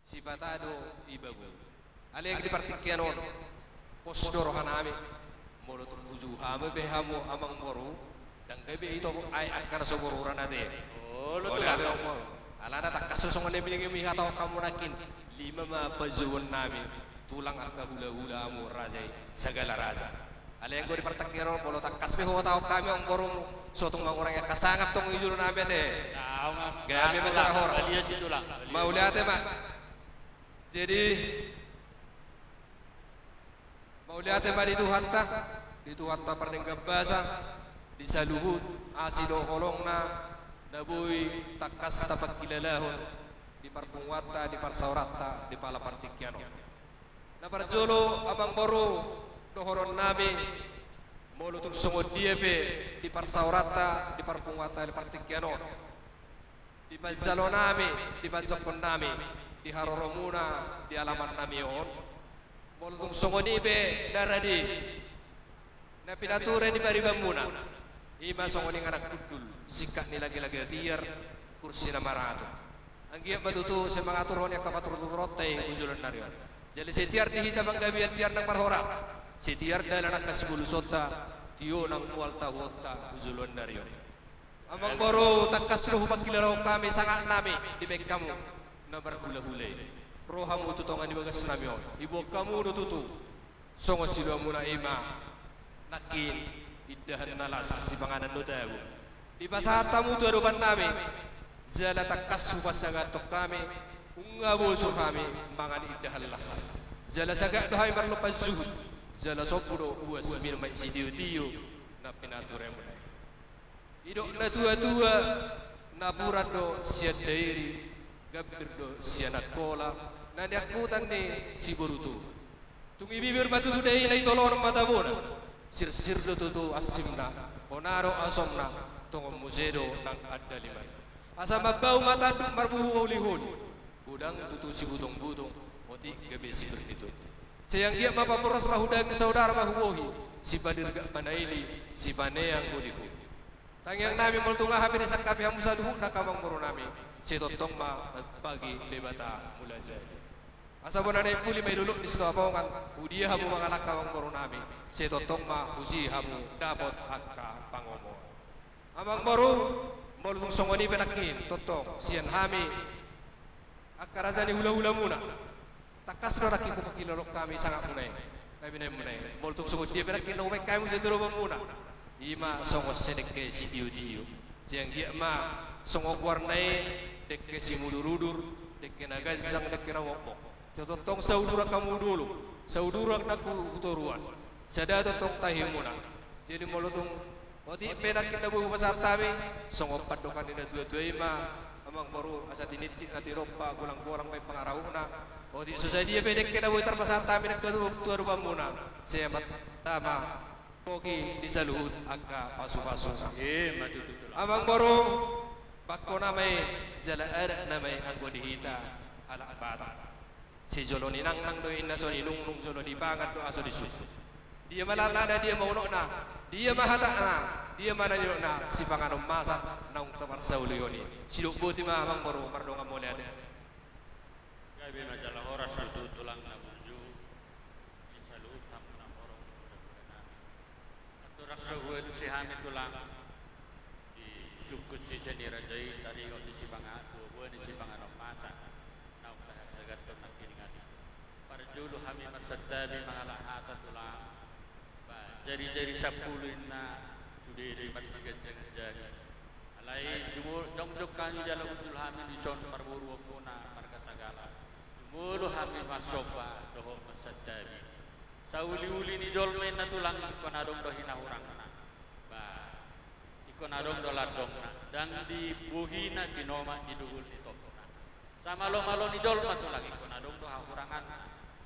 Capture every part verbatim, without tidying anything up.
Sipata do iba boi. Alai di partingkian on, pos do rohanami. Molo tung bujung hamu pe hamu amangboru, ndang gabe ito ai angka na so boru ra na te. Olo, tulang. Alana tangkas do songon na binege mi hata on hamu nangkin. Lima ma pajubuonnami, tulang, angka hulahula, hamu raja i, sagala raja. Alai anggo di partingkian on, molo tangkas pe huhatahon hami amangboru, so tung mangurangi angka sangap tong di jolonami ate. Gabe ma jala horas. Mauliate ma. Jadi, mauliate ma di Tuhanta, di Tuhanta pardenggan basa, di saluhut asi dohot holongna, na boi tangkas tapangkilalahon di parpunguanta, di parsaoranta, di pala partingkian on. Na parjolo amangboru, dohononnami, molo tung songon dia pe di parsaoranta, di parpunguanta, di partingkian on, di panjalonami, di panjongkonnami, di haroromuna, di alamannami on, molo tung songon i pe na rade na pinature ni paribanmuna, i ma songon inganan hundul, singkat ni lagilagi tiar, kursi na maratu. Anggiat ma tutu sai mangaturhon i angka partuturturonta i tu joloan ni ari on. Jala sai tiar di hita panggabean, tiar nang parhorasan, sai tiar dalan angka sibolusonta, tio nang mual tahuonta tu joloan ni ari on. Amangboru, tangkas do hupangkilalahon hami sangapnami dibahen hamu na marhulahula i. Ro hamu tu tonga ni bagasnami on, diboan hamu do tutu songon siloamuna, i ma nangkin indahan na las, sipanganon na tabo. Dipasahat hamu tu adopannami, jala tangkas hupasagathon hami, nunga bosur hami mangan indahan las. Jala sagat do hami marlompan juhut, jala sombu do uas minum aek sitiotio na pinaturemuna i. Didok natuatua, napuran do sian Dairi, gambir do sian Angkola, na niangkutan ni siborutua. Tung ibibir ma tutu daina, itolonan ma tabona, sirsir do tutu ansimna, hona do asomna, tongon muse do nang andalimanna. Asa mambau ma tanduk marbuhu holiholi, godang tutu sibutongbutong, otik gabe sipir ni tondi. Sai anggiat ma pamurnas ma hu daging, saudara ma hu bohi, sipadirgak ma na ili, sipaneang holiholi. Tangiangnami, molo tung aha pe disangkapi hamu saluhutna angka amangborunami, sai tongtong ma pagi Debata mulajadi. Asa bona na impuli ma i dolok ni Sitohapongan, tu dia hamu mangalangka amangborunami, sai tongtong ma husi hamu dapot angka pangomoan. Amangboru, molo tung songon i pe nangkin, tongtong sian hami angka raja ni hulahulamuna, tangkas do nangkin hupangkilalahon hami sangapmuna i, na binahenmuna i. Molo tung songon dia pe nangkin na hubahen hami muse tu adopannami, i ma songon sai dengke sitiotio. Sai anggiat ma songon goarna i, dengke simudurudur, dengke na ganjang, dengke na mokmok. Sai tongtong sauduran hamu tu dolok, sauduran nang tu toruan, sada tongtong tahimuna. Jadi molo tung otik pe nangkin na boi hupasahat hami, songon pandohan ni natuatua i ma, amangboru, asa tinitip na tinompa, golanggolang bahen pangarahutna. Otik so sadia pe dengke na boi tarpasahat hami nangkin tu, tu adopannami, sai amanta ma pogi di saluhut angka pasupasuna. I ma tutu, tulang. Amangboru, pangkona ma i, jala adat nama i anggo di hita halak Batak. Sijolo ninangnang do inna so ninungnung, jolo dipangan do aso disungkun. Dia ma langkatna, dia ma unokna, dia ma hatana, dia ma na nidokna, sipanganon masa naung taparsaulihon i. Sidok boti ma, amangboru, mardongan mauliate. Gabe ma jala horas tutu, tulang na burju, di saluhut hamu na horong hulahulanami. Andorang so hualusi hami, tulang, di sungkun sise ni raja i, taringot di sipanga-, buabua ni sipanganon masa naung tahasahathon nangkiningan i, parjolo hami marsantabi mangalap hata, tulang. Ba, jarijari sampulu inna sude do i marsiganjangganjangi. Alai jumo-, jongjong hami jala hundul hami dison marboruonmuna marga Sagala, jumolo hami marsomba dohot marsantabi. Sauliuli ni jolma inna, tulang, ingkon adong do hinahurangna. Ba, ingkon adong do landongna, ndang di bohina pinomat di dugul ni tompuna. Samalomalo ni jolma, tulang, ingkon adong do hahuranganna,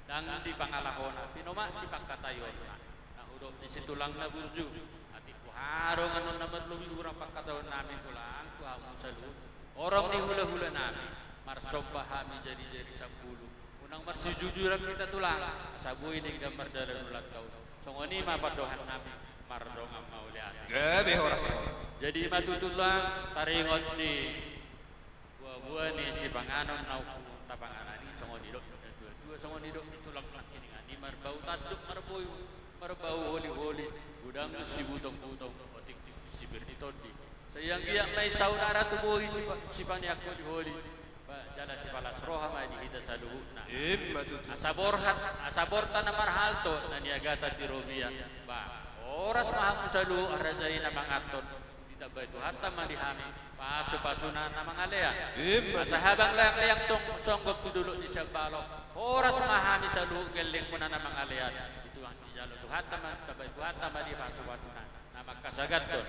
ndang di pangalahona pinomat di pangkataionna. Na hudok disi, tulang na burju, atik boha do annon na marlobi hurang pangkataionnami, tulang, tu hamu saluhut horong ni hulahulanami, marsomba hami jarijari sampulu. Unang marsijujuran hita, tulang, asa boi denggan mardalan ulaonta on. Songon i ma pandohannami, mardongan mauliate. Gabe horas. Jadi i ma tutu, tulang, taringot ni buabua ni sipanganon na umum, Tapanganan i songon nidok ni natuatua, songon nidok ni tulang nangkiningan i, marbau tanduk, marbau, marbau holiholi, godang sibutongbutong, otik sipir ni tondi. Sai anggiat ma i saudara tu bohi sipa-, sipaneang holiholi, ba, jala sipalas roha ma di hita saluhutna. Ima tutu. Asa borhat, asa borta na marhalto, na niagatan di robean, ba, horas ma hamu saluhut, raja i na manganhon, ditambai Tuhanta ma di hami pasupasuna na mangalean. Ima tutu. Asa habang leangleang tong songgop tu dolok ni Siambalo, horas ma hami saluhut gellengmuna na mangalean. Itu yang dijalo Tuhanta ma, ditambai Tuhanta ma di pasupasuna na mangkasagathon.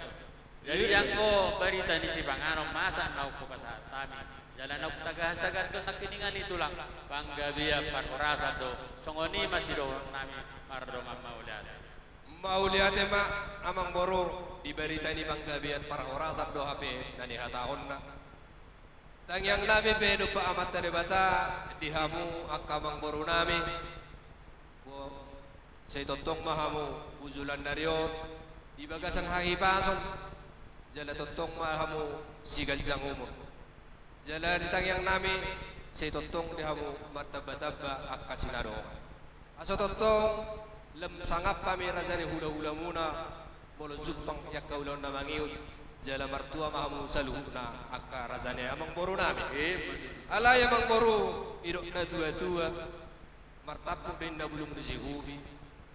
Jadi, ima, anggo barita ni sipanganon masa naung hupasahat hami, jala naung taga hasagathon nangkiningan i tulang, panggabean parhorasan do, songon i ma sidohonon nami, mardongan mauliate. Mauliate ma, amangboru, di barita ni panggabean parhorasan do hape na nihatahonna. Tangiang nami pe dompak Amanta Debata di hamu angka amangboru nami. Bo, sai tongtong ma hamu ujulan ni ari on di bagasan hahipason, jala tongtong ma hamu siganjang umur. Jala di tangiang nami, sai tongtong di hamu martambatamba angka sinadongan. Asa tongtong lam sangap hami raja ni hulahulamuna, molo jumpang i angka ulaon na mangihut, jala martua ma hamu saluhutna angka raja ni amangboru nami. Ima tutu. Alai amangboru, didok natuatua, martampuk do ninna bulung ni Sihubi,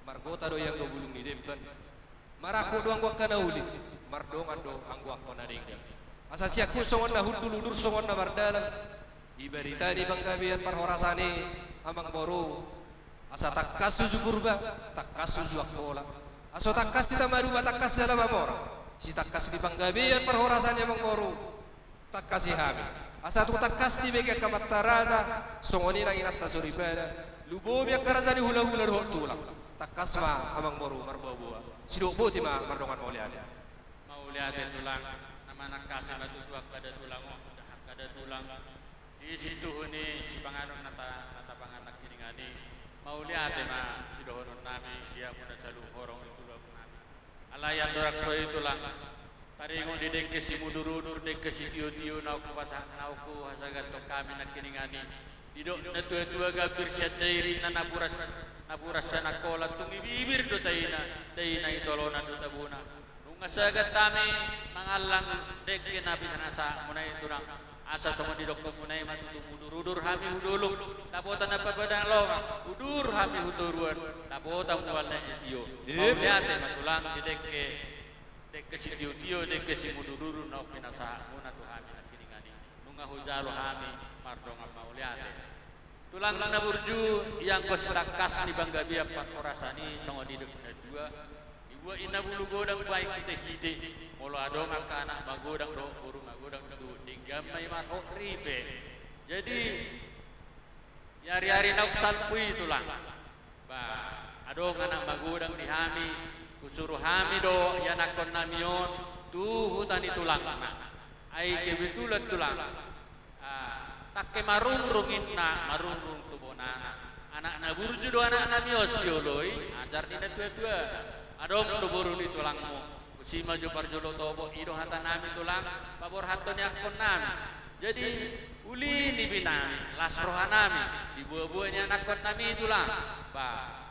margota do i anggo bulung ni Demban. Marangkup do anggo angka na uli, mardongan do anggo angka na denggan. Asa siangkup songon na hundul, udur songon na mardalan. Di barita ni panggabean parhorasan i, amangboru, asa tangkas uju Purba, tangkas uju Angkola. Asa tangkas hita maduma, tangkas jala mamora. Sitangkas ni panggabean parhorasan i, amangboru, tangkasi hami. Asa tung tangkas dibege angka amanta raja, songon i nang inanta soripada, lumobi angka raja ni hulahula dohot tulang. Tangkas ma, amangboru, marboaboa. Sidok boti ma, mardongan mauliate. Mauliate tulang, na manangkasi ma tutu angka datulang on, angka datulang. Di situhu ni sipanganon na ta-, na tapangan nangkiningan i, mauliate ma sidohonon nami di hamuna saluhut horong ni tulang nami. Alai andorang so i tulang, taringot di dengke simudurudur, dengke sitiotio, naung hupasahat, naung huhasagathon hami nangkiningan i. Didok natuatua, gambir sian dairinna, napuran, napuran sian Angkola, tung ibibir do taina, daina i tolonan do tabona. Nunga sagat hami mangallang dengke na pinasahatmuna i tulang. Asa songon nidokmuna i ma tutu, mudurudur hami hu dolok, dapotan na papada longa, udur hami hu toruan, dapotan mual na jatio. Ima. Mauliate ma tulang di dengke, dengke sitiotio, dengke simudurudur naung pinasahatmuna tu hami nangkiningan i. Nunga hujalo hami, mardongan mauliate. Tulang na burju, ianggo sitangkas ni panggabean parhorasan i, songon nidok ni natuatua, dibuat i na bulu godang baen hitehite, molo adong angka anak magodang dohot boru magodang, tutu denggan ma i marhot ripe. Jadi, di ariari naung salpu i tulang, ba, adong anak magodang di hami, husuru hami do ianakhon nami on tu huta ni tulangna. Ai kebetulan tulang, ah, tangke marungrung inna, marungrung tu bonana. Anak na burju do anak nami on, sioloi ajar ni natuatuana. Adong do boru ni tulangmu, tusi ma jo parjolo tobok, i do hata nami tulang, paborhathon ianakhon nami. Jadi, uli nipi nami, las roha nami, di boaboa ni anakhon nami tulang, ba,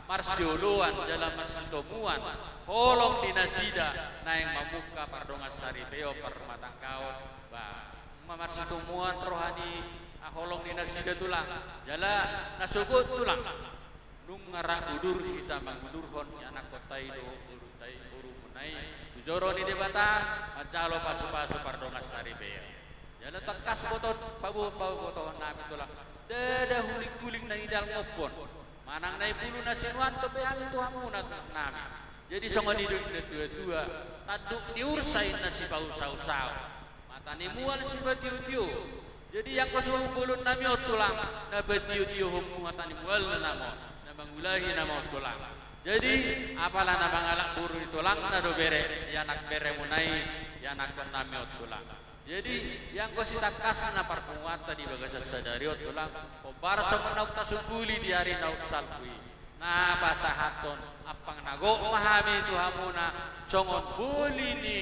marsioloan jala marsitomuan holong ni nasida naeng mamungka pardongansaripeon, parrumatanggaon, ba, ma-, marsitomuan roha ni, ah, holong ni nasida tulang, jala na sogot tulang. Nunga rap udur hita mangudurhon ianakhonta i dohot borunta i, borumuna i, tu joro ni Debata, manjalo pasupasu pardongansaripeon. Jala tangkas boto-, pabo-, pabotohon nami tulang, ndada hulinghuling na nidalngophon, manang na imbulu na sinuanhon pe hami tu hamuna nami. Jadi songon nidok ni natuatua, tanduk ni ursa inna sipausausao, mata ni mual sipatiotio. Jadi anggo so bolon nami on tulang, na patiotiohonmu mata ni mualna nama on, na mangulahi nama on tulang. Jadi apala na mangalap boru ni tulangna do bere, ianak beremuna i, ianakhon nami on tulang. Jadi anggo sitangkasna parpunguanta di bagasan sadari on tulang, hombar songon naung tasungkuli di ari naung salpu i, na pasahathon ampang na gok ma hami tu hamuna, songon boli ni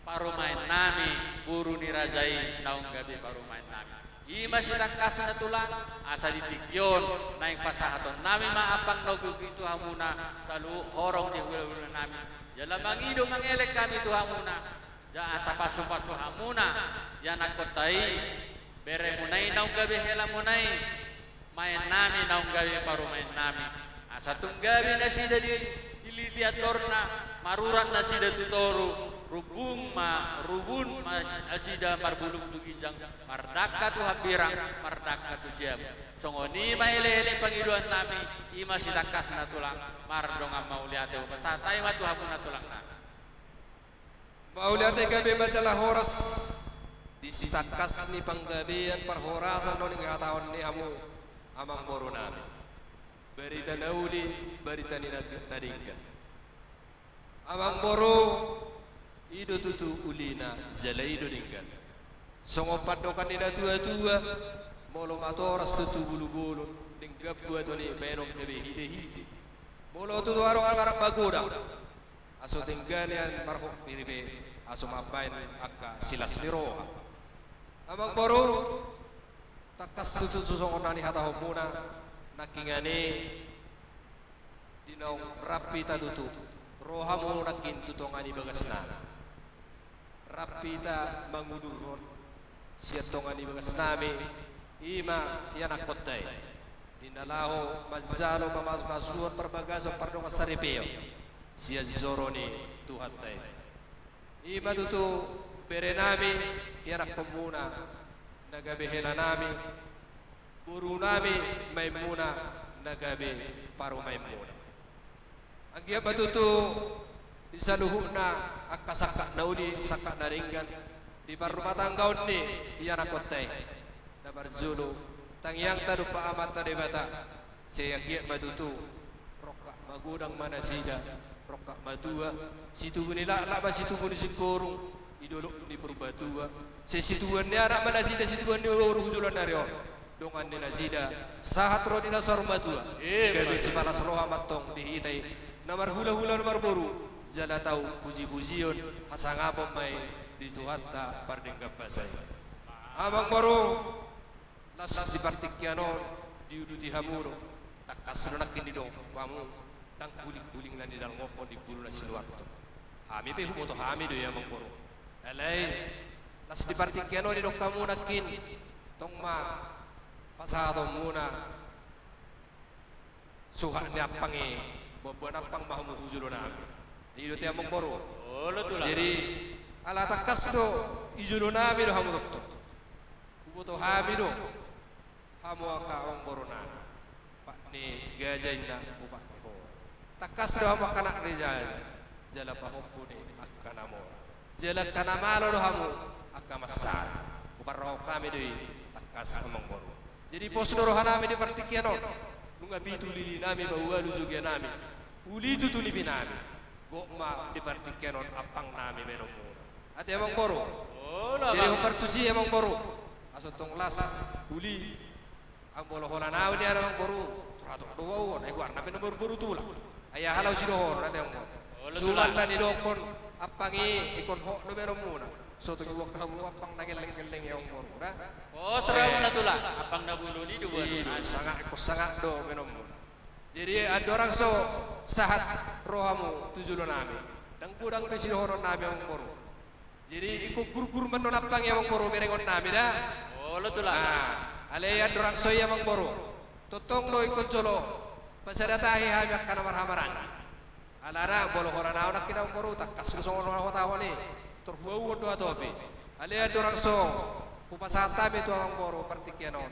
parumaen nami, boru ni raja i naung gabe parumaen nami. I ma sitangkasna tulang, asa di tingki on naeng pasahatonnami ma ampang na gok i tu hamuna, saluhut horong di hulahula nami. Jala mangido mangelek hami tu hamuna, jala asa pasupasu hamuna ianakkonta i, beremuna i naung gabe helamuna i, maennami naung gabe parumaennami. Asa tung gabe nasida di, diliti andorna, marurat nasida tu toru, rubung ma, rubun ma nasida marbulung tu ginjang, mardangka tu hambirang, mardangka tu siamun. Songon i ma elekelek pangidoannami, i ma sitangkasna tulang, mardongan mauliate, hupasahat hami ma tu hamuna tulangnami. Mauliate gabe ma jala horas di sitangkas ni panggabean parhorasan na nihatahon ni hamu amangborunami. Barita na uli, barita ni na, na denggan. Amangboru, i do tutu ulina, jala i do dengganna. Songon pandohan ni natuatua, molo matoras tutu bulu bolon, denggan buaton i baenon gabe hitehite. Molo tutu adong arang magodang, aso denggan nian marhok biripe, aso mambaen angka silas ni roha. Amangboru, tangkas tutu songon na nihatahonmuna, nangkiningan i di naung rap hita tutu, ro hamu nangkin tu tonga ni bagasnami. Rap hita mangudurhon sian tonga ni bagasnami, i ma ianakkonta i, di na laho manjalo pamas-, pamasumasu parbagason pardongansaripeon sian joro ni Tuhanta i. I ma tutu berenami, ianakkonmuna na gabe helanami, borunami, maenmuna na gabe parumaenmuna. Anggiat ma tutu di saluhutna angka sangkap na uli, sangkap na denggan di parrumatanggaon ni ianakkonta i, na parjolo tangiangta dompak Amanta Debata, sai anggiat ma tutu rongkap magodang ma nasida, rongkap matua, situbu ni laklak ma situbu ni singkoru, i dolok ni Purbatua, sai situbuan ni anak ma nasida, situbuan ni boru tu joloan ni ari on. Dongan ni nasida sahat ro di na saur matua. Emma tutu. Gabe sipalas roha ma antong di hita i na marhulahula na marboru, jala tau pujipujion hasangapon ma i di Tuhanta pardenggan basa i. Amangboru, las di partingkian on diuduti hamu do, tangkas do nangkin didok hamu, ndang hulinghuling na nidalngophon di bulu na siluathon. Hami pe huboto hami do i, amangboru. Alai las di partingkian on didok hamu nangkin, tong ma pasahatonmuna suhat ni ampang i, boanboan ampang ma hamu tu jolonami. I do ate, amangboru. Olo tulang. Jadi ala tangkas do tu jolonami do hamu tongtong. Huboto hami do hamu angka amangborunami. Pat ni gaja inna, upat ni hora. Tangkas do hamu angka anak ni raja, jala pahompu ni angka na mora. Jala angka na malo do hamu angka mansai. Huparrohahon hami do i, tangkas, amangboru. Jadi pos do rohanami di partingkian on. Nunga pitu lilinami, paualu jogianami, uli tutu nipinami. Gok ma di partingkian on ampangnami baenonmuna. Ate, amangboru. Jadi hombar tusi, amangboru, asa tong las uli. Molo holan au nian, amangboru, tor hatop do au on, ai goarna pe na marboru tulang. Ai aha laho sidohonon, ate, amangboru? Suman na nidokkon ampang i, ingkon hot do baenonmuna. So tung iboan hamu ampang na gelleng-gelleng i, amangboru, da. Oh, serahuna tulang, ampang na bolon i do. Sangap, ingkon sangap do baenonmuna. Jadi andorang so sahat rohamu tu jolonami, ndang godang be sidohononnami, amangboru. Jadi ingkon gurgur ma annon ampang i, amangboru, berengonnami, da. Olo tulang. Alai andorang so i, amangboru, tongtong do ingkon jolo pasada tahi hami angka na marhahamaranggi. Alana molo holan au nangkin, amangboru, tangkas do songon na huhatahon i, tor huauhon do hatopi. Alai andorang so hupasahat hami tu amangboru partingkian on,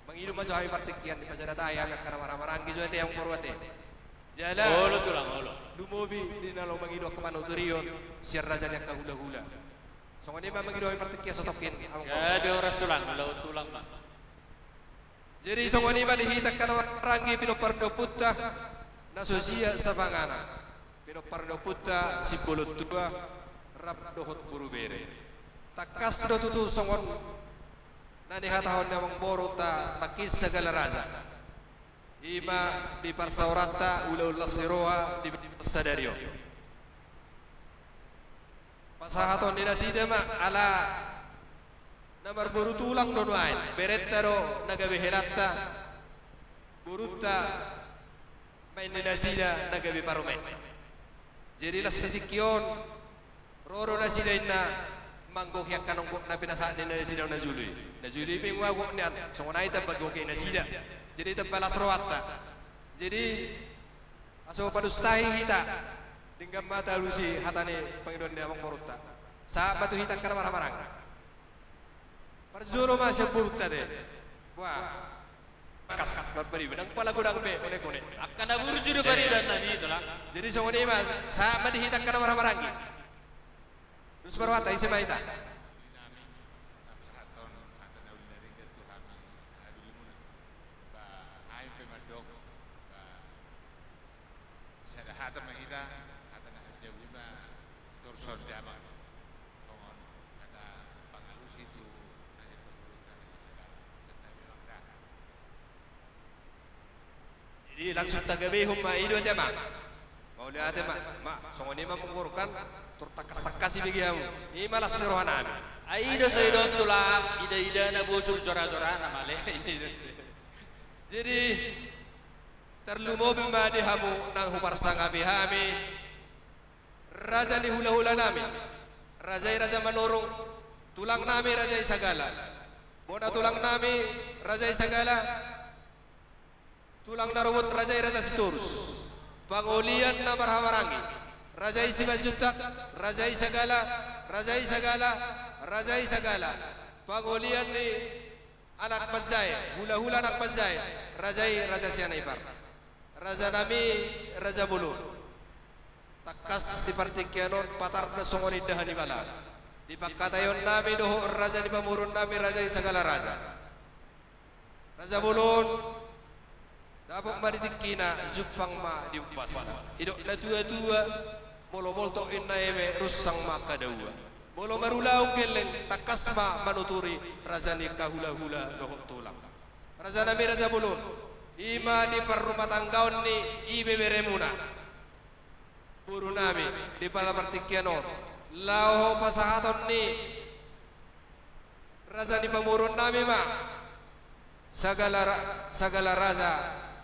mangido ma jo hami partingkian, dipasada tahi hami angka na marhahamaranggi jo, ate, amangboru, ate. Jala olo tulang, olo. Lumobi di na laho mangido angka panuturion sian raja ni angka hulahula. Songon i ma mangido hami partingkian satongkin, amangboru. Jadi horas tulang, laho tulang ma. Jadi songon i ma di hita angka na marhahamaranggi, pinompar ni ompunta na so sia sapanganan, pinompar ni ompunta Simbolon Tua rap dohot boru bere. Tangkas do tutu songon na nihatahon ni amangborunta nangkin sagala raja. I ma di parsaoranta, ulaon las ni roha di parsadarion. Pasahaton ni nasida ma ala Na marboru tulang do nuaeng, berenta do na gabe helanta, borunta ma i ni nasida na gabe parumaen. Jadi las ni tingki on, ro do nasida inna manggohi angka na pinasahat ni nasida na jolo i. Na jolo i pe nunga gok nian, songon i tamba gokhon nasida. Jadi tamba las rohanta. Jadi, asa padustahi hita, denggan ma talusi hata ni pangidoan ni amangborunta. Sahat ma tu hita angka na marhahamaranggi. Parjolo ma sian borunta te. Wah. Kas, barbari, benang pala godang be, kone, kone. Angka na burju do pariban nami, tulang. Jadi songon i ma, sahat ma di hita angka na marhahamaranggi. Dos ma rohanta, ise ma hita. Sada hata ma hita, hata na hanjabu i ma, torson damang, songon hata pangalusi tu na jadi pangurunta na i sada, sada memang da. Jadi langsung tagabehon ma i do ate ma. Mauliate ma, ma, songon i ma mangurungkan, tor tangkas-tangkas i bege hamu. I ma las ni roha nami. Ai i do so i do tulang, ida-ida na bocor jora-jora na male. Jadi, tarlumobi ma di hamu nang huparsangapi hami, raja ni hula-hula nami, raja i Raja Manurung, tulang nami raja i Sagala, bona tulang nami raja i Sagala, tulang na rorobot raja i Raja Sitorus, pangolian na marhahamaranggi, raja i Simanjuntak, raja i Sagala, raja i Sagala, raja i Sagala, pangolian ni anak manjae, hula-hula anak manjae, raja i Raja Sianipar. Raja nami, raja bolon. Tangkas di partingkian on patar do songon indahan ni bala. Di pangkataion nami dohot raja ni pamoruon nami raja i Sagala Raja. Raja bolon, dapot ma di tingkina, jumpang ma di ombasna. Didok na tua-tua, molo moltok inna eme, runsang ma angka daua. Molo marulaon gelleng, tangkas ma manuturi raja ni angka hula-hula dohot tulang. Raja nami raja bolon, i ma di parrumatanggaon ni ibeberemuna. Boru nami, di pala partingkian on, laho pasahaton ni raja ni pamoruon nami ma, Sagala ra-, Sagala Raja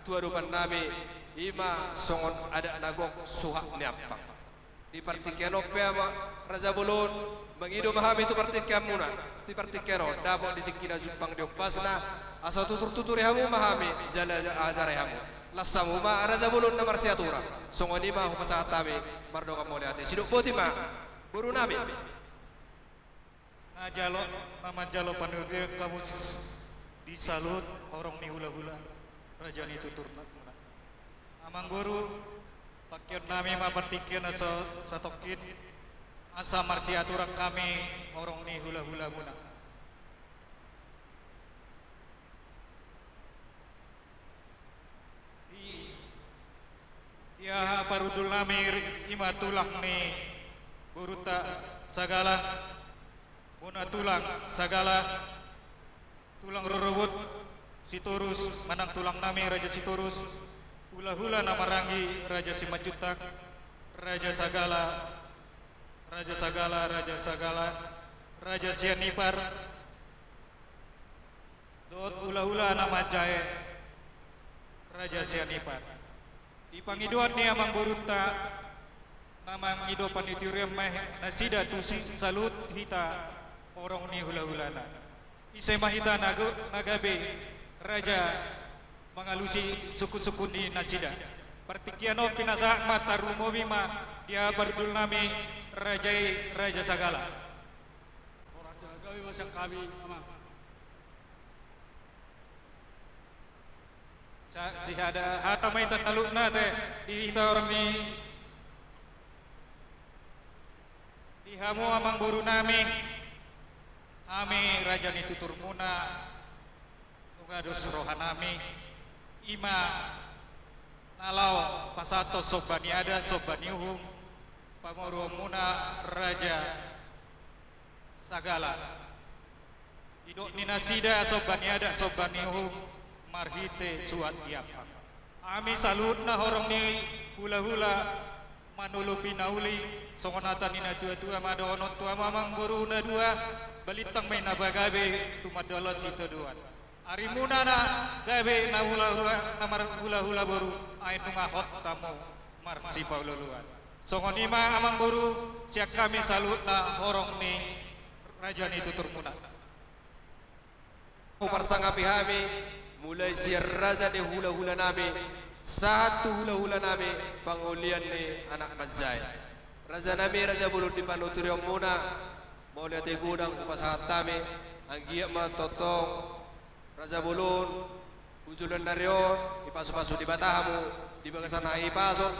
tu adopan nami, i ma songon adat na gok suhat ni ampang. Di partingkian on pe ama, raja bolon, mangido ma hami tu partingkianmuna, tu partingkian on, dapot di tingkina jumpang di ombasna, asa tutur-tuturi hamu ma hami, jala ja-, ajarai hamu. Las hamu ma raja bolon na marsiatura, songon i ma hupasahat hami, mardongan mauliate. Sidok boti ma, boru nami. Na jalo, na manjalo panuturion hamu s-, di saluhut horong ni hula-hula, raja ni tuturmuna. Amangboru, pangkeon nami ma partingkian na sa-, satongkin, asa marsiatura hami horong ni hula-hulamuna. Di, di haha parhundul nami, i ma tulang ni borunta Sagala, bona tulang Sagala, tulang rorobot Sitorus, manang tulang nami Raja Sitorus, hula-hula na maranggi Raja Simanjuntak, Raja Sagala, Raja Sagala, Raja Sagala, Raja Sianipar, dohot hula-hula na manjae Raja Sianipar. Di pangidoan ni amangborunta, na mangido panuturion ma nasida tu si-, saluhut hita horong ni hula-hulana. Ise ma hita na go-, na gabe raja mangalusi sungkun-sungkun ni nasida. Partingkian on pinasahat ma, tarlumobi ma di haha parhundul nami raja i Raja Sagala. Horas, gabe ma sian hami, amang. Sa-, sihada hata ma hita saluhutna te, di hita horong ni, di hamu amangboru nami, hami raja ni tuturmuna, nunga dos roha nami, i ma na laho pasahathon somba ni adat, somba ni uhum, pamoruonmuna Raja Sagala. Didok ni nasida somba ni adat, somba ni uhum, marhite suhat di ampang. Hami saluhutna horong ni hula-hula Manulupi na uli, songon hata ni na tua-tua ma dohonon tu hamu amangboru na dua, balintang ma i na pagabe, tumandangkon sitadoan. Arimuna na gabe na hula-hula, na marhula-hula boru, ai nunga hot hamu marsipaolo-oloan. Songon i ma amangboru, sian hami saluhutna horong ni raja ni tuturmuna. Huparsangapi hami, mulai sian raja ni hula-hula nami, sahat tu hula-hula nami, pangolian ni anak manjae. Raja nami, raja bolon di panuturionmuna, mauliate godang hupasahat hami, anggiat ma tongtong, raja bolon, tu joloan ni ari on, dipasu-pasu Debata hamu, di bagasan hahipason,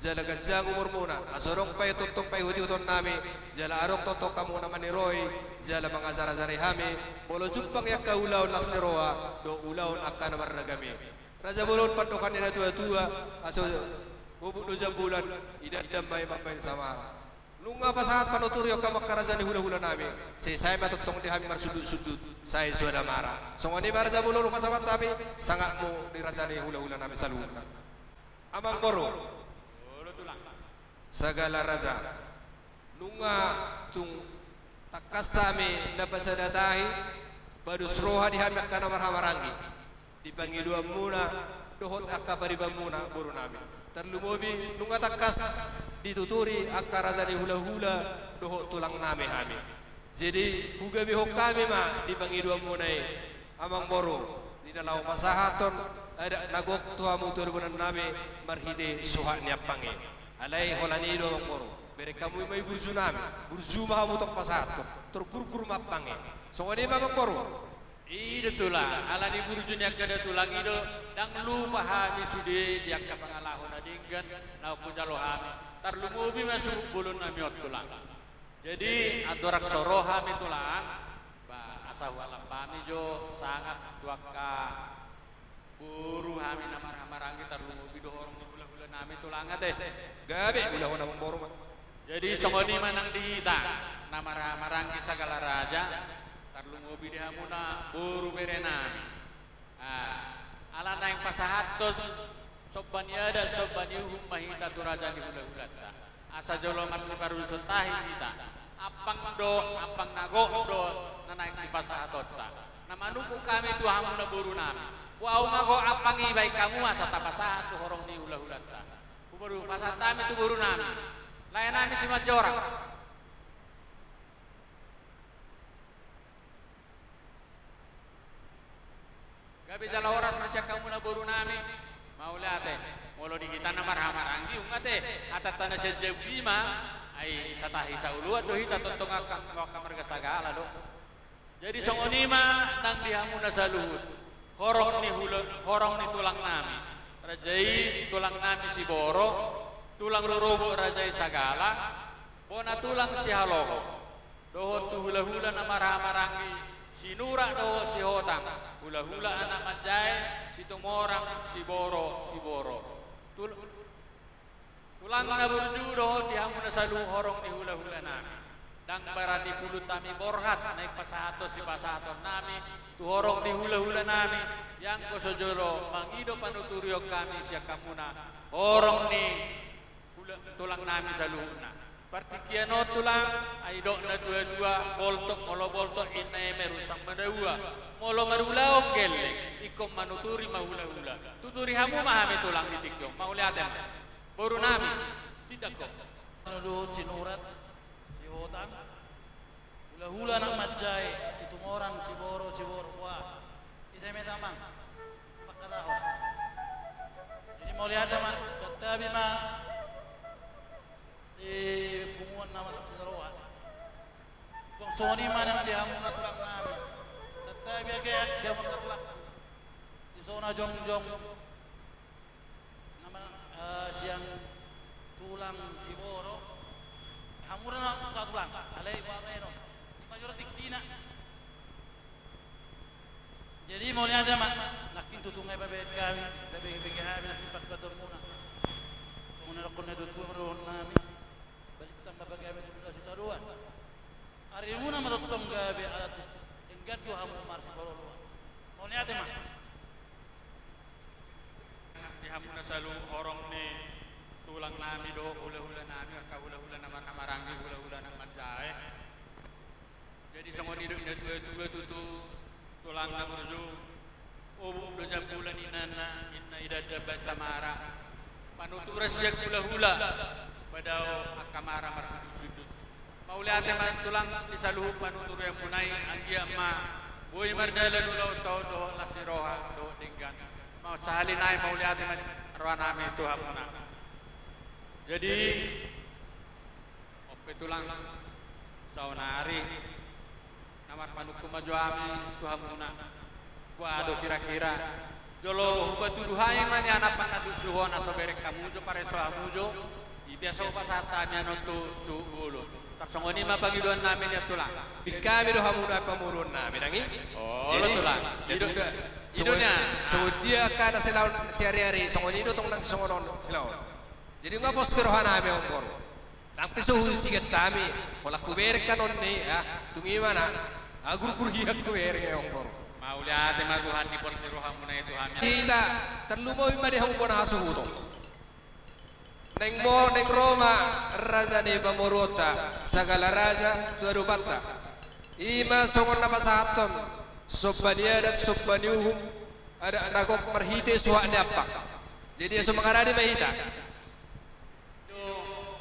jala ganjang umurmuna, asa adong paihut-ihuton nami, jala adong tongtong hamu na maniroi, jala mangajar-ajari hami, molo jumpang i angka ulaon las ni roha, dohot ulaon angka na marragam i. Raja bolon, pandohan ni na tua-tua, asa gobuk do jambulan, idandam ma i mambahen samara. Nunga pasahat panuturion hamu angka raja ni hula-hula nami, sai sae ma tongtong di hami marsundut-sundut, sae suada mara. Songon i ma raja bolon hupasahat hami, sangapmu di raja ni hula-hula nami saluhutna. Amangboru, sagala raja, nunga tung tangkas hami na pasada tahi, padus roha di hami angka na marhahamaranggi. Di pangidoanmuna, dohot angka paribanmuna, boru nami. Tarlumobi, nunga tangkas dituturi angka raja ni hula-hula, dohot tulang nami hami. Jadi, hugabehon hami ma di pangidoanmuna i, amangboru, di na laho pasahathon adat na gok tu hamu tu adopan nami, marhite suhat ni ampang i. Alai holan i do amangboru, bereng hamu ma i burju nami, burju ma hamu tong pasahathon, tor gurgur ma ampang i. Songon i ma amangboru. I do tulang, ala ni burju ni angka da tulang i do, ndang lupa hami sude di angka pangalaho na denggan, na hujalo hami, tarlumobi ma suhut bolon nami on tulang. Jadi, andorang so ro hami tulang, ba, asa hualap hami jo sangap tu angka boru hami na marhahamaranggi, tarlumobi do horong ni hula-hula nami tulang ate. Gabe, hula-hula boru ma. Jadi songon i ma nang di hita na marhahamaranggi sagala raja, tarlumobi di hamuna boru bere nami. Ah, ala naeng pasahathon somba ni adat, somba ni uhum ma hita tu raja ni hula-hulanta. Asa jolo marsiparuduson tahi hita. Ampang do, ampang na gok do na naeng sipasahatonta. Na manungkun hami tu hamuna boru nami. Boha ma gok ampang i, baen hamu asa tapasahat tu horong ni hula-hulanta. Hupasahat hami tu boru nami, lae nami Simanjorang. Gabe jala horas ma sian hamuna boru nami. Mauliate. Molo di hita na marhahamaranggi, nunga ate, hatanta na sian jabu i ma, ai satahi saoloan do hita tongtong angka, angka marga sagala do. Jadi songon i ma nang di hamuna saluhut. Horong ni hula-, horong ni tulang nami. Raja i tulang nami Siboro, tulang rorobot raja i Sagala, bona tulang Sihaloho. Dohot tu hula-hula na marhahamaranggi, Sinurat dohot Sihotang, hula-hula anak manjae, Situmorang, Siboro, Siboro. Tul-, tulang na burju dohot di hamuna saluhut horong ni hula-hula nami. Ndang barani pulut hami borhat, naeng pasahathon sipasahaton nami, tu horong ni hula-hula nami, ianggo so jolo mangido panuturion hami sian hamuna, horong ni hula-, tulang nami saluhutna. Partingkian on tulang, ai didok na tua-tua, boltok, molo boltok inna eme rusang ma daua. Molo marulaon gelleng, ingkon manuturi ma hula-hula. Tuturi hamu ma hami tulang di tingki on. Mauliate ma. Boru nami, tindak ho. Anu do Sinurat, Sihotang. Hula-hula anak manjae, Situmorang, Siboro, Siboro, wah. Ise ma i amang? Pakatahon. Jadi mauliate ma, santabi ma di punguan nama Sitaroa. Songon i ma nang di hamuna tulang nami. Santabi ake di hamuna tulang. Di son na jongjong. Nama, eh, sian tulang Siboro. Hamuna na tulang, alai boha ma i do. Ima jolo tingkina. Jadi mauliate ma, nangkin tutu nga i pabahen hami, pabege-bege hami nangkin pangkataionmuna. Songon na dohonon ni natuatua ma dohonon nami. Balintang ma pagabe tu hula sitadoan. Arimuna ma tongtong gabe ala tu denggan do hamu marsipaolo-oloan. Mauliate ma. Di hamuna saluhut horong ni Tulang nami dohot hula-hula nami, angka hula-hula na marhahamaranggi, hula-hula na manjae. Jadi songon i do na tua-tua tutu, tulang na burju. Obu do jambulan inanna, inna i dandang basa mara. Panuturan sian hula-hula, padao angka mara marsujud-sujud. Mauliate ma tulang di saluhut panuturianmuna i, anggiat ma boi mardalan ulaonta on dohot las ni roha dohot denggan. Sahali nai mauliate ma roha nami tu hamuna. Jadi, on pe tulang, saonari na marpanungkun ma jo hami tu hamuna. Boha do kira-kira? Jolo hupatudu hami ma nian ampang na suksuk on, asa bereng hamu jo, pareso hamu jo. I pe asa hupasahat hami annon tu suhut bolon. Tarsongon i ma pangidoan nami nian tulang. Bingkami do hamuna pamoruon nami nang i. Olo tulang. Jadi, i do, i do nian. Songon dia angka na silaon siari-ari, songon i do tong nang songon on silaon. Jadi nunga pos pe roha nami, amang boru. Nang pe so husigas hami, holan hubereng annon i, ah, tung i ma na, ah, gurgur hian hubereng, amang boru. Mauliate ma Tuhan di pos ni rohamuna i tu hami. Hita, tarlumobi ma di hamu bona hasuhuton. Naeng mo, naeng ro ma raja ni pamoruonta, Sagala Raja tu adopanta. I ma songon na pasahathon somba ni adat, somba ni uhum, adat na gok marhite suhat ni ampang. Jadi asa mangarade ma hita.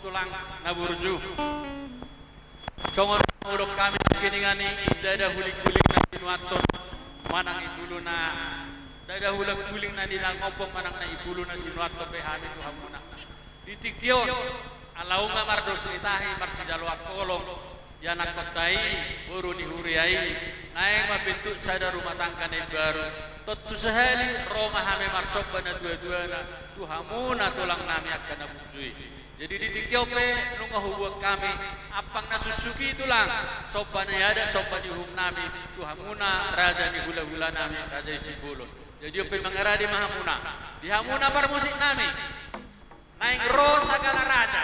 Tulang na burju. Songon na hudok hami nangkiningan i, ndada huling-huling na sinuanton manang i buluna, ndada huling-huling na nilangophon manang na i buluna sinuanton be hami tu hamuna. Di tingki on, ala unang mardos ni tahi marsijaloan holong, ianakhonta i, boru ni huria i, naeng mambentuk sada rumah tangga na imbaru. Tontu sahali ro ma hami marsomba na tua-tuana tu hamuna tulang nami angka na burju i. Jadi di tingki on pe nunga hubuat hami ampang na suksuk i tulang, somba ni adat, somba ni uhum nami tu hamuna raja ni hula-hula nami, Raja i Simbolon. Jadi on pe mangarade ma hamuna. Di hamuna parmusik nami. Naeng ro Sagala Raja.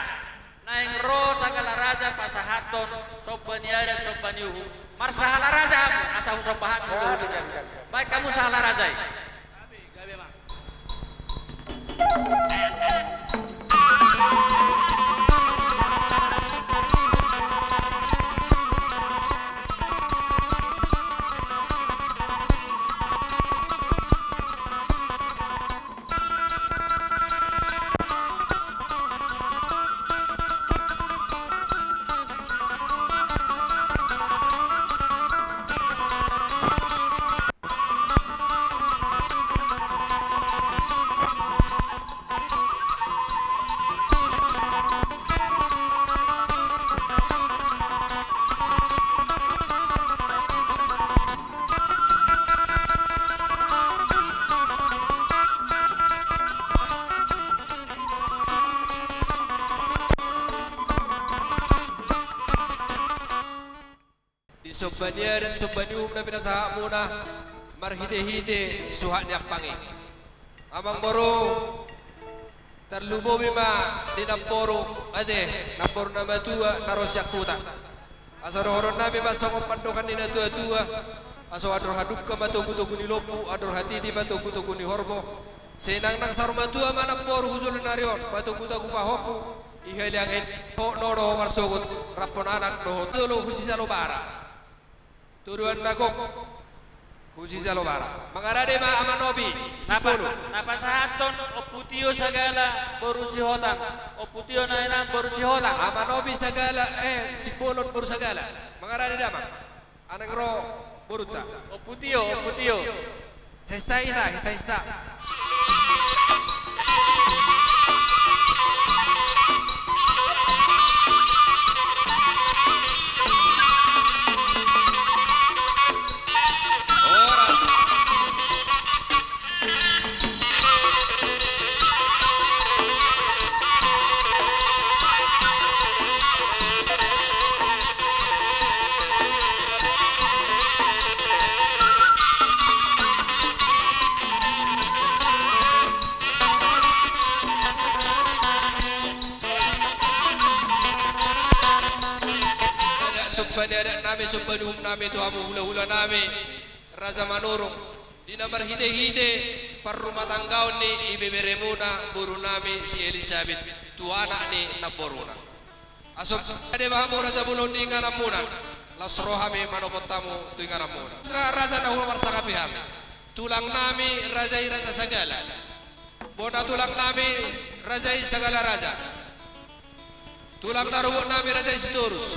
Naeng ro Sagala Raja pasahathon somba ni adat, somba ni uhum. Marsahala raja hamu, asa husomba hami hula-hula. Baen hamu sahala raja i. Di somba ni adat, somba ni uhum na pinasahatmuna marhite-hite suhat ni ampang i. Amang boru, tarlumobi ma di namboru, ate, namboru na matua na ro sian huta. Asa dohonon nami ma songon pandohan ni na tua-tua, asa andor hadungka ma togu-togu ni lombu, andor hatiti ma togu-togu ni horbo. Sai nang, nang saur matua ma namboru hu joloan ni ari on, patogu-togu pahompu, i haliang-haliang, ho nono marsogot, rap ponanak dohot jolo husijalo bara. Todoan na gok husijalo bara. Mangarade ma Ama Nobi, na pa-, Simbolon. Na pasahathon Ompu Tio Sagala boru Sihotang. Ompu Tio na inang boru Sihotang. Ama Nobi Sagala, eh, Simbolon boru Sagala. Mangarade damang. Naeng ro borunta. Ompu Tio, Ompu Tio. Sesa hita, sesa, sesa. Horas. Adat somba ni adat nami, somba ni uhum nami tu hamu hula-hula nami, Raja Manurung. Di na marhite-hite parrumatanggaon ni ibeberemuna boru nami si Elisabet. tu anak ni namboruna. Asa ro ma hamu raja bolon di ingananmuna, laos ro hami manopot hamu tu ingananmuna. Angka raja na hula marsangapi hami, tulang nami raja i Raja Sagala, bona tulang nami raja i Sagala Raja, tulang na rorobot nami raja i Sitorus,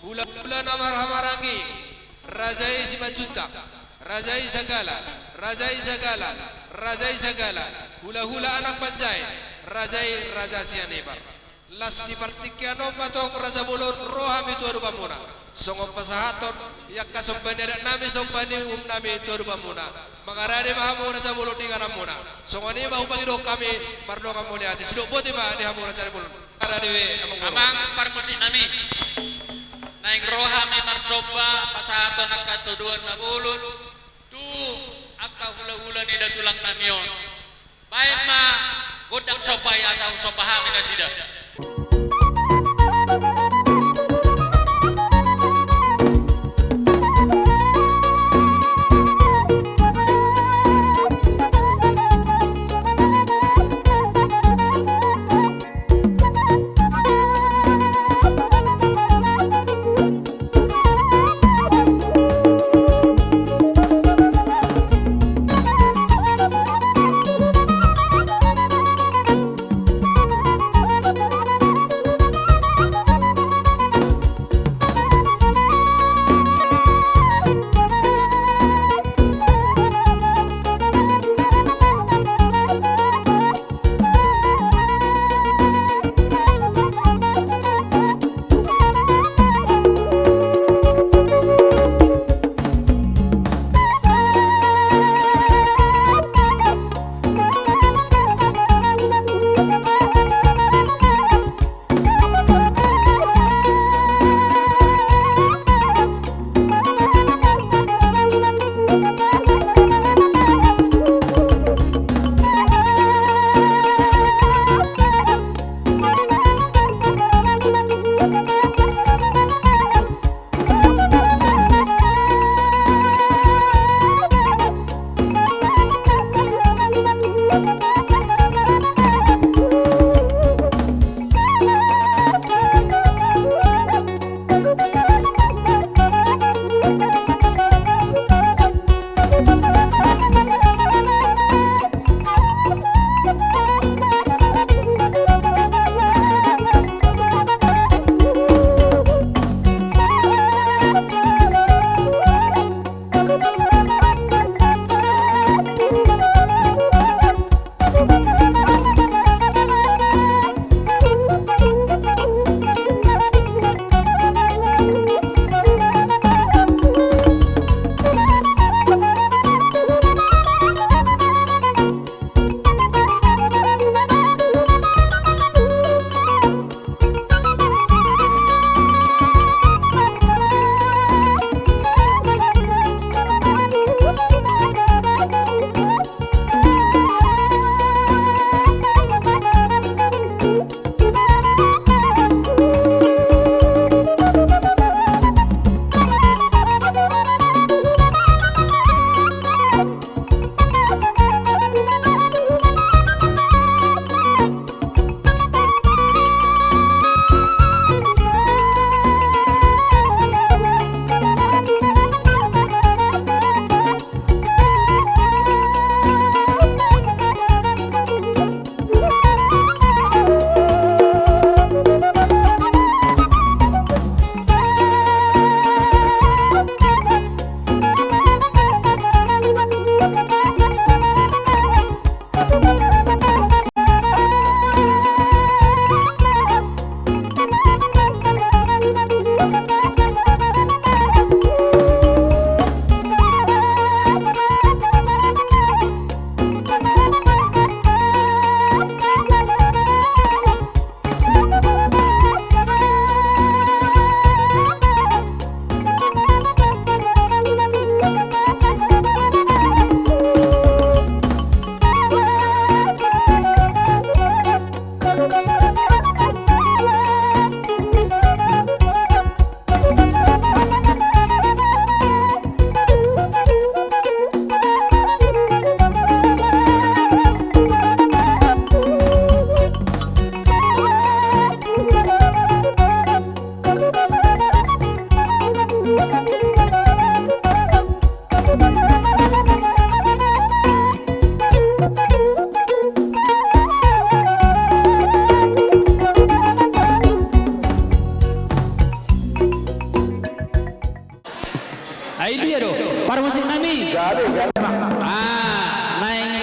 hulahula na marhahamaranggi raja i Simanjuntak, raja i Sagala, raja i Sagala, raja i Sagala, hulahula anak panjae, raja i Raja Sianebar. Laos di partingkian on ma tong raja bolon ro hami tu adopanmuna, songon pasahathon i angka somba ni adat nami, somba ni uhum nami tu adopanmuna. Mangarade ma hamu raja bolon di ingananmuna. Songon i ma hupangidohon hami mardongan mauliate. Sidok boti ma di hamu raja bolon. Parade be, amang boru. Amang parmusik nami. Naeng ro hami marsomba pasahathon angka todoan na bolon tu angka hulahula ni da tulang nami on. Baen ma gondang somba i asa husomba hami nasida.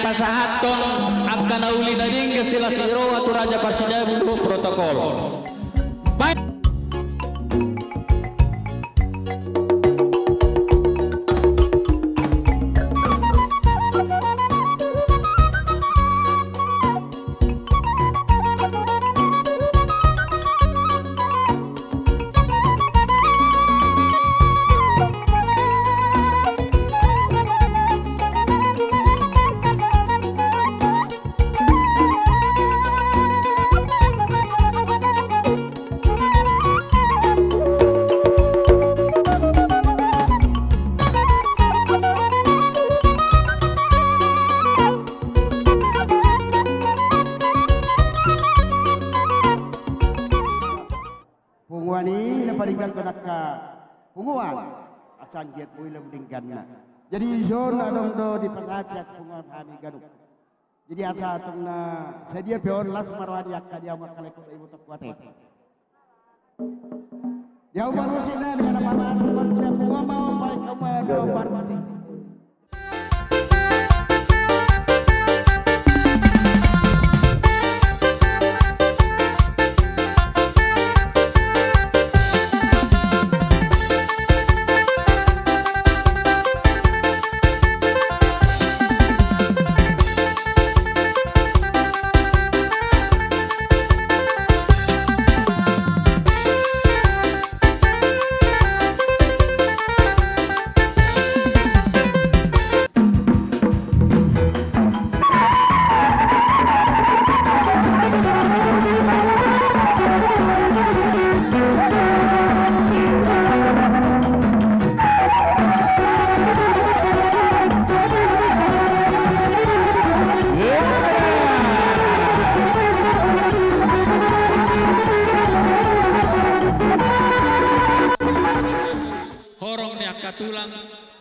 Pasahathon angka na uli na denggan silas ni roha tu Raja Parsidabu dohot protokol. Baik. Punguan i na paringgalhon angka punguan, asa anggiat boi lam dengganna. Jadi dison adong do dipasahat sian punguan hami ganup. Jadi asa tong na sadia pe on, las ma roha ni angka di hamu angka lae, huta iboto kuat e. Di hamu parmusik nami, ala pamasuk on sian punguan ma on, baen hamu ma na parmusik. Horong ni angka tulang,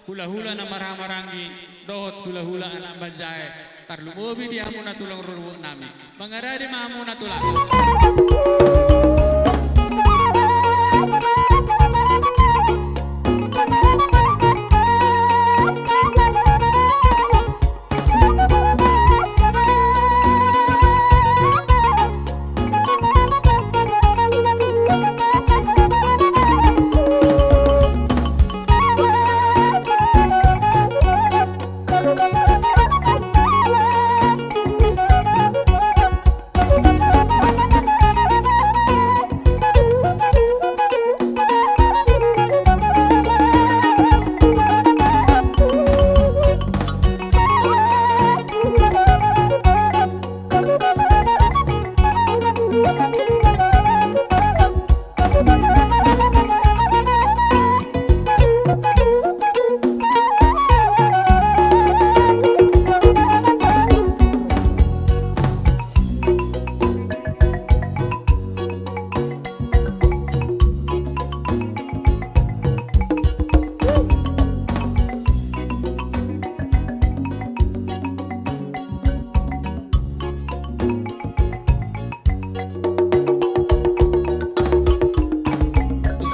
hulahula na marhahamaranggi, dohot hulahula anak banjae, tarlumobi di hamuna tulang rorobot nami. Mangaradi ma hamuna tulang.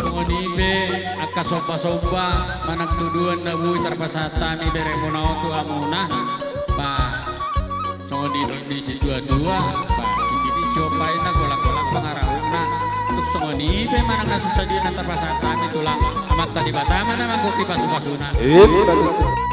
Songon i pe angka somba-somba manang tuduan na boi tarpasahat hami beremuna on tu hamuna. Ba, songon i do ni situatua, ba, tingki di siompa i na golanggolang pangarahutna. Tung songon i pe manang na so sadia na tarpasahat hami tulang, Amanta Debata ma na manggohi pasupasuna. Emma tutu.